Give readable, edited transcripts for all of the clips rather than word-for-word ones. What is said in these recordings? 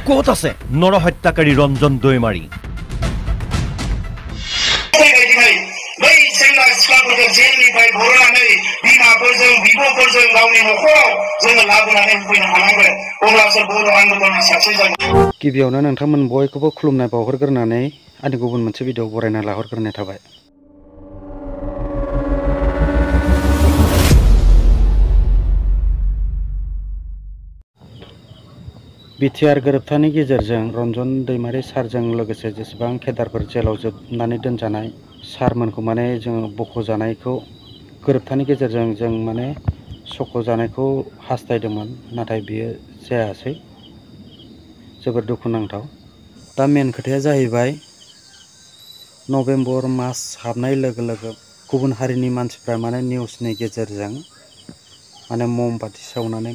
ক'ত আছে নৰহত্যাকাৰী ৰঞ্জন দৈমাৰী? गिबियावनो नोंथांमोन बयखौबो खुलुमनाय बावहरग्रोनानै आंनि गुबुन मोनसे भिडिअ बरायना लाहरग्रोनाय थाबाय। बिटिआर गोरोबथानि गेजेरजों रन्जन दैमारी सारजों लोगोसे जेसेबां केदारफोर जेलाव जोबनानै दोनजानाय सारमोनखौ माने जोङो बख'जानायखौ गोरोबथानि गेजेरजों जों माने सख'जानायखौ हास्थायदोंमोन, नाथाय बियो जायासै। जोबोद दुखुनांथाव। दा मेन खोथाया जाहैबाय नभेम्बर मास हाबनाय लोगो लोगो गुबुन हारिनि मानसिफ्रा माने निउसनि गेजेरजों माने ममबाति सावनानै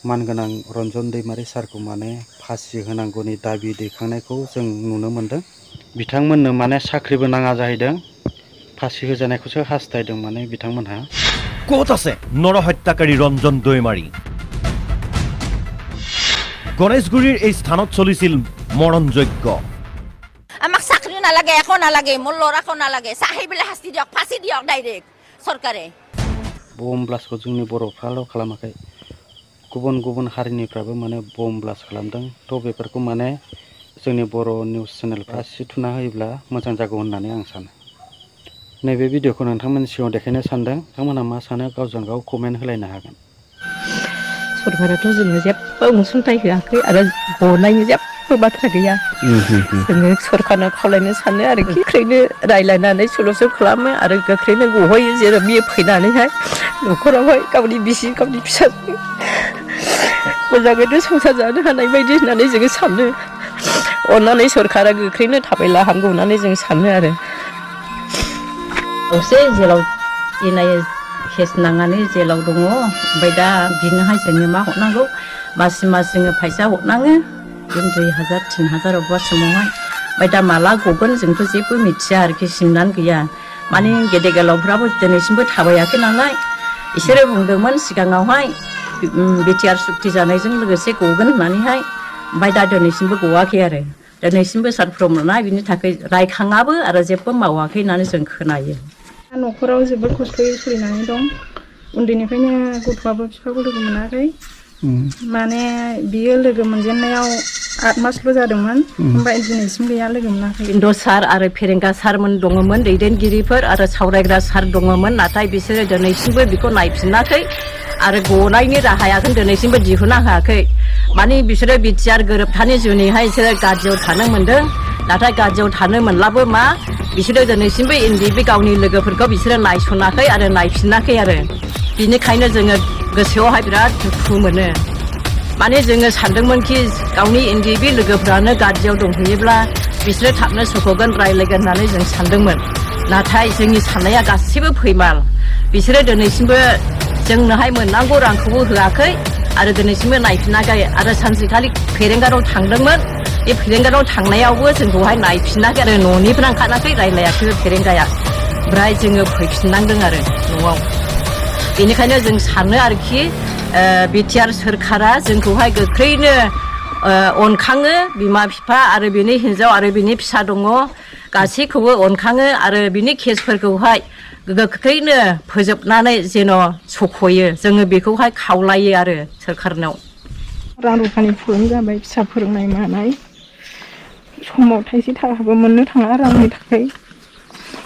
मानगोनां रन्जन दैमारी सारखौ माने फासि होनांगौनि दाबि दैखांनायखौ जों नुनो मोनदों। बिथांमोननो माने साख्रिबो नाङा जाहैदों, फासि होजानायखौसो हास्थायदों माने बिथांमोनहा। ক'ত আছে নৰহত্যাকাৰী ৰঞ্জন দৈমাৰী? গণেশগুৰিৰ এই স্থানত চলিছিল মৰণ যজ্ঞ। আমাক চাকৰি নালাগে, একো নালাগে, মোৰ ল'ৰাকো নালাগে, চাহিবিলে শাস্তি দিয়ক, ফাঁচি দিয়ক ডাইৰেক্ট চৰকাৰে। बम ब्लास्टखौ जोंनि बर'फ्राल' खालामाखै, गुबुन गुबुन हारिनिफ्राबो माने बम ब्लास्ट खालामदों। थ' बेफोरखौ माने जोंनि बर' निउस चेनेलफ्रा सिथुना होयोब्ला मोजां जागौ होननानै आं सानो। नैबे भिडिअखौ नोंथांमोननि सिगाङाव देखायनो सानदों। नोंथांमोनहा मा सानो गावजों गाव कमेन्ट होलायनो हागोन। सरकाराथ' जोंनो जेबो अनसुंथाइ होआखै आरो गनायनि जेबो बाथ्रा गैया। जोङो सरकारनो खावलायनो सानो आरोखि गोख्रैनो रायज्लायनानै सलुसन खालामो आरो गोख्रैनो गहोयो, जेराव बियो फैनानैहाय न'खरावहाय गावनि बिसि गावनि फिसाजो मोजाङैनो संसार जानो हानाय बायदि होननानै जोङो सानो। अननानै सरकारा गोख्रैनो थाबैला हामगौ होननानै जों सानो आरो। दसे जेलाव इनाय केस नांनानै जेलाव दङ, ओमफ्राय दा बिनोहाय जोङो मा हरनांगौ, मासि मास जोङो फैसा हरनाङो, 2,000 3,000 अबेबा समावहाय। ओमफ्राय दा माला गगोन जोंथ' जेबो मिथिया आरोखि, सिमनानै गैया। माने गेदेर गोलावफ्राबो दिनैसिमबो थाबायाखै नालाय, बिसोरो बुंदोंमोन सिगाङावहाय बिटिआर सुक्ति जानायजों लोगोसे गगोन होननानैहाय, ओमफ्राय दा दिनैसिमबो गवाखै आरो। दिनैसिमबो सारफ्रोम मोना, बिनि थाखाय रायखाङाबो आरो जेबो मावाखै होननानै जों खोनायो। न'खराव जोबोद खस्थ'यै सोलिनानै दं। उन्दैनिफ्रायनो गथ'आबो बिफाखौ लोगो मोनाखै। माने बियो लोगो मोनजेननायाव 8 मासल' जादोंमोन, ओमफ्राय दिनैसिम गैया, लोगो मोनाखै। इन्द' सार आरो फेरेंगा सारमोन दङमोन, दैदेनगिरिफोर आरो सावरायग्रा सार दङमोन, नाथाय बिसोरो दिनैसिमबो बेखौ नायफिनाखै आरो गनायनि राहायाखौ दिनैसिमबो दिहुनना होआखै। माने बिसोरो बिटिआर गोरोबथानि जुनैहाय बिसोरो गाज्रियाव थानो मोन्दों, नाथाय गाज्रियाव थानो मोनब्लाबो मा बिसोरो दिनैसिमबो बे गावनि लोगोफोरखौ बिसोरो नायसनाखै आरो नायफिनाखै आरो। बिनिखायनो जोङो गोसोआवहाय बिराद दुखु मोनो। माने जोङो सानदोंमोनखि गावनि बे लोगोफ्रानो गाज्रियाव दंहैयोब्ला बिसोरो थाबनो सख'गोन, रायज्लायगोन होननानै जों सानदोंमोन। नाथाय जोंनि साननाया गासिबो फैमाल। बिसोरो दिनैसिमबो जोंनोहाय मोननांगौ रांखौबो होआखै आरो दिनैसिमबो नायफिनाखै। आरो सानसेखालि फेरेंगाराव थांदोंमोन, बे फेरेंगाराव थांनायावबो जोंखौहाय नायफिनाखै आरो न'निफ्राय ओंखाराखै, रायज्लायाखै फेरेंगाया। ओमफ्राय जोङो फैफिननांदों आरो न'आव। बेनिखायनो जों सानो आरोखि बिटिआर सोरखारा जोंखौहाय गोख्रैनो अनखाङो, बिमा बिफा आरो बिनि हिन्जाव आरो बिनि फिसा दङ, गासैखौबो अनखाङो आरो बिनि केसफोरखौहाय गोख्रैनो फोजोबनानै जेन' सख'यो, जोङो बेखौहाय खावलायो आरो सोरखारनाव। रां रुफानि प्रब्लेम जाबाय, फिसा फोरोंनाय मानाय समाव थाइसे थाखाबो मोननो थाङा रांनि थाखाय।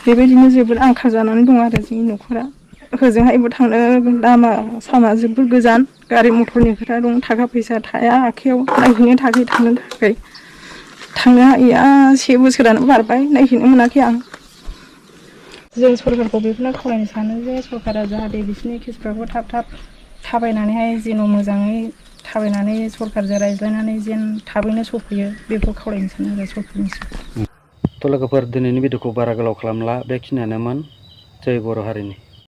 बेबायदिनो जोबोद आंखाल जानानै दं आरो जोंनि न'खरा। होजोंहायबो थांनो लामा सामा जोबोद गोजान, गारि मथरनि खोथा दं, थाखा फैसा थाया आखाइयाव नायहैनो थाखाय थांनो थाखाय। थांनो हायैया 1 बोसोरानो बारबाय, नायहैनो मोनाखै आं। जों सरकारखौ बेखौनो खावलायनो सानो जे सरकारा जाहाथे बिसोरनि केसफ्राखौ थाब थाब थाबायनानैहाय जेन' मोजाङै थाबायनानै सरकारजों रायज्लायनानै जेन थाबैनो सफैयो, बेखौ खावलायनो सानो आरो सरकारनिसिम। थ' लोगोफोर, दिनैनि भिडिअखौ बारा गोलाव खालामला, बेखिनियानोमोन। जय बर' हारिनि।